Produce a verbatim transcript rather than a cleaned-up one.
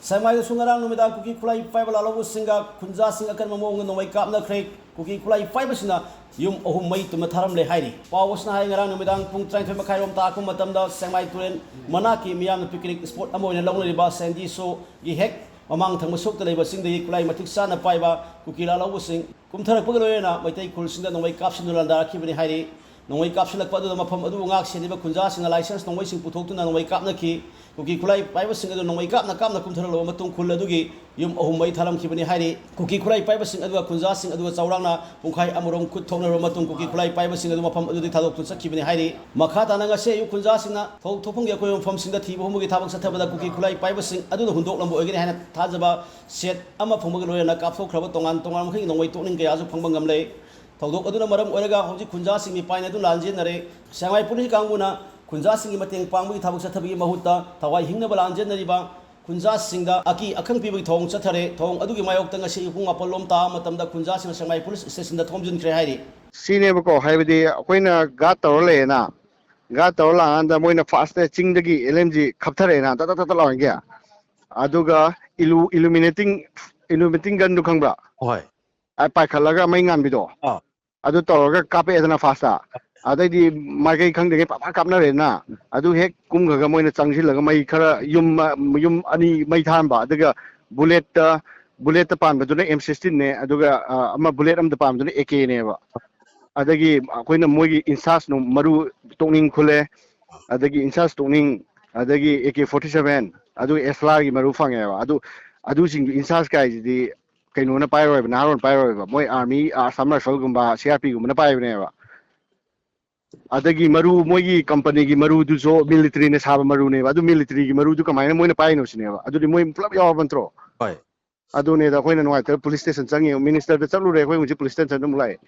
ꯁꯦꯛꯃꯥꯏꯗꯁꯨ ꯉꯔꯥꯡ ꯅꯨꯃꯤꯗꯥꯡ ꯀꯨꯀꯤ ꯈꯨꯠꯂꯥꯏ ꯄꯥꯏꯕ ꯂꯥꯜꯍꯧꯕꯁꯤꯡꯒ ꯈꯨꯟꯖꯥꯁꯤꯡ ꯑꯀꯟꯕ ꯃꯑꯣꯡꯗ ꯅꯣꯡꯃꯩ ꯀꯥꯞꯅꯈ꯭ꯔꯦ꯫ ꯀꯨꯀꯤ ꯈꯨꯠꯂꯥꯏ ꯄꯥꯏꯕꯁꯤꯡꯅ ꯌꯨꯝ ꯑꯍꯨꯝ ꯃꯩ ꯇꯨꯝꯅ ꯊꯥꯔꯝꯂꯦ ꯍꯥꯏꯔꯤ꯫ ꯄꯥꯎ ꯑꯁꯤꯅ ꯍꯥꯏ ꯉꯔꯥꯡ ꯅꯨꯃꯤꯗꯥꯡ ꯄꯨꯡ ꯇꯔꯥꯅꯤꯊꯣꯏ ꯃꯈꯥꯏꯔꯣꯝ ꯇꯥꯔꯛꯄ ꯃꯇꯝꯗ ꯁꯦꯛꯃꯥꯏ ꯇꯨꯔꯦꯜ ꯃꯅꯥꯛꯀꯤ ꯃꯤꯌꯥꯝꯅ picnic spot ꯑꯃ ꯑꯣꯏꯅ ꯂꯧꯅꯔꯤꯕ ꯁꯦꯟꯗꯤ ꯁꯣꯒꯤ ꯍꯦꯛ ꯃꯃꯥꯡ ꯊꯪꯕ ꯁꯔꯨꯛꯇ ꯂꯩꯕꯁꯤꯡꯗꯒꯤ ꯈꯨꯠꯂꯥꯏ ꯃꯇꯤꯛ ꯆꯥꯅ ꯄꯥꯏꯕ ꯀꯨꯀꯤ ꯂꯥꯜꯍꯧꯕꯁꯤꯡ ꯀꯨꯝꯊꯔꯛꯄꯒ ꯂꯣꯏꯅꯅ ꯃꯩꯇꯩ ꯈꯨꯜꯁꯤꯡꯗ ꯅꯣꯡꯃꯩ ꯀꯥꯞꯁꯤꯟꯗꯨꯅ ꯂꯥꯟꯗꯥꯔꯛꯈꯤꯕꯅꯤ ꯍꯥꯏꯔꯤ꯫ ꯅꯣꯡꯃꯩ ꯀꯥꯞꯁꯤꯜꯂꯛꯄ ꯑꯗꯨꯗ ꯃꯐꯝ ꯑꯗꯨꯕꯨ ꯉꯥꯛ ꯁꯦꯟꯅꯕ ꯈꯨꯟꯖꯥꯁꯤꯡꯅ license ꯅꯣꯡꯃꯩꯁꯤꯡ ꯄꯨꯊꯣꯛꯇꯨꯅ ꯅꯣꯡꯃꯩ ꯀꯥꯞꯅꯈꯤ꯫ ꯀꯨꯀꯤ ꯈꯨꯠꯂꯥꯏ ꯄꯥꯏꯕꯁꯤꯡ ꯑꯗꯨ ꯅꯣꯡꯃꯩ ꯀꯥꯞꯅ ꯀꯥꯞꯅ ꯀꯨꯝꯊꯔꯛꯂꯕ ꯃꯇꯨꯡ ꯈꯨꯜ ꯑꯗꯨꯒꯤ ꯌꯨꯝ ꯑꯍꯨꯝ ꯃꯩ ꯊꯥꯔꯝꯈꯤꯕꯅꯤ ꯍꯥꯏꯔꯤ꯫ ꯀꯨꯀꯤ ꯈꯨꯠꯂꯥꯏ ꯄꯥꯏꯕꯁꯤꯡ ꯑꯗꯨꯒ ꯈꯨꯟꯖꯥꯁꯤꯡ ꯑꯗꯨꯒ ꯆꯥꯎꯔꯥꯛꯅ ꯄꯨꯡꯈꯥꯏ ꯑꯃꯔꯣꯝ ꯈꯨꯠ ꯊꯣꯛꯅꯔꯕ ꯃꯇꯨꯡ ꯀꯨꯀꯤ ꯈꯨꯠꯂꯥꯏ ꯄꯥꯏꯕꯁꯤꯡ ꯑꯗꯨ ꯃꯐꯝ ꯑꯗꯨꯗꯒꯤ ꯊꯥꯗꯣꯛꯇꯨꯅ ꯆꯠꯈꯤꯕꯅꯤ ꯍꯥꯏꯔꯤ꯫ ꯃꯈꯥ ꯇꯥꯅ ꯉꯁꯤ ꯑꯌꯨꯛ ꯈꯨꯟꯖꯥꯁꯤꯡꯅ ꯊꯧꯗꯣꯛ ꯊꯣꯛꯐꯝꯒꯤ ꯑꯀꯣꯏꯕ ꯃꯐꯝꯁꯤꯡꯗ ꯊꯤꯕ ꯍꯨꯝꯕꯒꯤ ꯊꯕꯛ ꯆꯠꯊꯕꯗ ꯀꯨꯀꯤ ꯈꯨꯠꯂꯥꯏ ꯄꯥꯏꯕꯁꯤꯡ ꯑꯗꯨꯅ ꯍꯨꯟꯗꯣꯛꯂꯝꯕ ꯑꯣꯏꯒꯅꯤ ꯍꯥꯏꯅ ꯊꯥꯖꯕ ꯁꯦꯠ ꯑꯃ ꯐꯪꯕꯒ ꯂꯣꯏꯅꯅ ꯀꯥꯞꯊꯣꯛꯈ꯭ꯔꯕ ꯇꯣꯉꯥꯟ ꯇꯣꯉꯥꯟꯕ ꯃꯈꯜꯒꯤ ꯅꯣꯡꯃꯩ ꯇꯣꯛꯅꯤꯡ ꯀꯌꯥꯁꯨ ꯐꯪꯕ ꯉꯝꯂꯦ꯫ ꯊꯧꯗꯣꯛ ꯑꯗꯨꯅ ꯃꯔꯝ ꯑꯣꯏꯔꯒ ꯍꯧꯖꯤꯛ ꯈꯨꯟꯖꯥꯁꯤꯡ ꯃꯤꯄꯥꯏꯅꯗꯨꯅ ꯂꯥꯟꯖꯦꯟꯅꯔꯦ꯫ ꯁꯦꯛꯃꯥꯏ ꯄꯨꯂꯤꯁꯀꯤ ꯀꯥꯡꯕꯨꯅ ꯈꯨꯟꯖꯥꯁꯤꯡꯒꯤ ꯃꯇꯦꯡ ꯄꯥꯡꯕꯒꯤ ꯊꯕꯛ ꯆꯠꯊꯕꯒꯤ ꯃꯍꯨꯠꯇ ꯊꯋꯥꯏ ꯍꯤꯡꯅꯕ ꯂꯥꯟꯖꯦꯟꯅꯔꯤꯕ ꯈꯨꯟꯖꯥꯁꯤꯡꯗ ꯑꯀꯤ ꯑꯈꯪ ꯄꯤꯕꯒꯤ ꯊꯧꯑꯣꯡ ꯆꯠꯊꯔꯦ꯫ ꯊꯧꯑꯣꯡ ꯑꯗꯨꯒꯤ ꯃꯥꯌꯣꯛꯇ ꯉꯁꯤ ꯑꯌꯨꯛ ꯄꯨꯡ ꯃꯥꯄꯜ ꯂꯣꯝ ꯇꯥꯕ ꯃꯇꯝꯗ ꯈꯨꯟꯖꯥꯁꯤꯡꯅ ꯁꯦꯛꯃꯥꯏ ꯄꯨꯂꯤꯁ ꯁ꯭ꯇꯦꯁꯟꯗ ꯊꯣꯝꯖꯤꯟꯈ꯭ꯔꯦ ꯍꯥꯏꯔꯤ꯫ ꯁꯤꯅꯦꯕꯀꯣ, ꯍꯥꯏꯕꯗꯤ ꯑꯩꯈꯣꯏꯅ guard ꯇꯧꯔ ꯂꯩꯌꯦꯅ, guard ꯇꯧꯔ ꯂꯥꯛꯑꯀꯥꯟꯗ ꯃꯣꯏꯅ first ꯆꯤꯡꯗꯒꯤ L M G ꯈꯞꯊꯔꯛꯑꯦꯅ, ꯇꯠ ꯇꯠ ꯇꯠ ꯇꯠ ꯂꯥꯎꯔꯤꯒꯦ꯫ ꯑꯗꯨꯒ illu-, illuminating, illuminating gunꯗꯨ ꯈꯪꯕ꯭ꯔꯥ? ꯍꯣꯏ꯫ ꯑ, ꯄꯥꯏꯈꯠꯂꯒ ꯃꯩ ꯉꯥꯟꯕꯤꯗꯣ꯫ ꯑꯥ꯫ ꯑꯗꯨ ꯇꯧꯔꯒ ꯀꯥꯞꯄꯛꯑꯦꯗꯅ first꯫ ꯑꯗꯩꯗꯤ ꯃꯥꯏꯀꯩ ꯈꯪꯗ꯭ꯔꯤꯉꯩ ꯄꯪꯀꯥꯞ ꯀꯥꯞꯅꯔꯦꯗꯅ꯫ ꯑꯗꯨ ꯍꯦꯛ ꯀꯨꯝꯈ꯭ꯔꯒ ꯃꯣꯏꯅ ꯆꯪꯁꯤꯜꯂꯒ ꯃꯩ ꯈꯔ ꯌꯨꯝ, ꯌꯨꯝ ꯑꯅꯤ ꯃꯩ ꯊꯥꯔꯝꯕ, ꯑꯗꯨꯒ bulletꯇ, bulletꯇ ꯄꯥꯟꯕꯗꯨꯅ M sixteenꯅꯦ, ꯑꯗꯨꯒ, ꯑ, ꯑꯃ bullet ꯑꯃꯗ ꯄꯥꯟꯕꯗꯨꯅ AKꯅꯦꯕ꯫ ꯑꯗꯒꯤ ꯑꯩꯈꯣꯏꯅ ꯃꯣꯏꯒꯤ INSAS ꯅꯨꯡ ꯃꯔꯨ ꯇꯣꯛꯅꯤꯡ ꯈꯨꯜꯂꯦ, ꯑꯗꯒꯤ INSAS ꯇꯣꯛꯅꯤꯡ, ꯑꯗꯒꯤ AK forty seven, ꯑꯗꯨꯒ SLRꯒꯤ ꯃꯔꯨ ꯐꯪꯉꯦꯕ꯫ ꯑꯗꯨ, ꯑꯗꯨꯁꯤꯡꯗꯨ INSAS ꯀꯥꯏꯁꯤꯗꯤ ꯀꯩꯅꯣꯅ ꯄꯥꯏꯔꯣꯏꯕ, ꯅꯍꯥꯔꯣꯜ ꯄꯥꯏꯔꯣꯏꯕ, ꯃꯣꯏ army, ꯑ, Assam Rifleꯒꯨꯝꯕ, CRPꯒꯨꯝꯕꯅ ꯄꯥꯏꯕꯅꯦꯕ꯫ ꯑꯗꯒꯤ ꯃꯔꯨ, ꯃꯣꯏꯒꯤ companyꯒꯤ ꯃꯔꯨꯗꯨꯁꯨ militaryꯅ ꯁꯥꯕ ꯃꯔꯨꯅꯦꯕ꯫ ꯑꯗꯨ militaryꯒꯤ ꯃꯔꯨꯗꯨ ꯀꯃꯥꯏꯅ ꯃꯣꯏꯅ ꯄꯥꯏꯅꯣ ꯁꯤꯅꯦꯕ꯫ ꯑꯗꯨꯗꯤ ꯃꯣꯏ ꯄꯨꯂꯞ ꯌꯥꯎꯔꯕ ꯅꯠꯇ꯭ꯔꯣ? ꯍꯣꯏ꯫ ꯑꯗꯨꯅꯦꯗ ꯑꯩꯈꯣꯏꯅ ꯅꯨꯡꯉꯥꯏꯇꯕ police station ꯆꯪꯉꯤ, ministerꯗ ꯆꯠꯂꯨꯔꯦ, ꯑꯩꯈꯣꯏ ꯍꯧꯖꯤꯛ police stationꯗ ꯑꯃꯨꯛ ꯂꯥꯛꯑꯦ꯫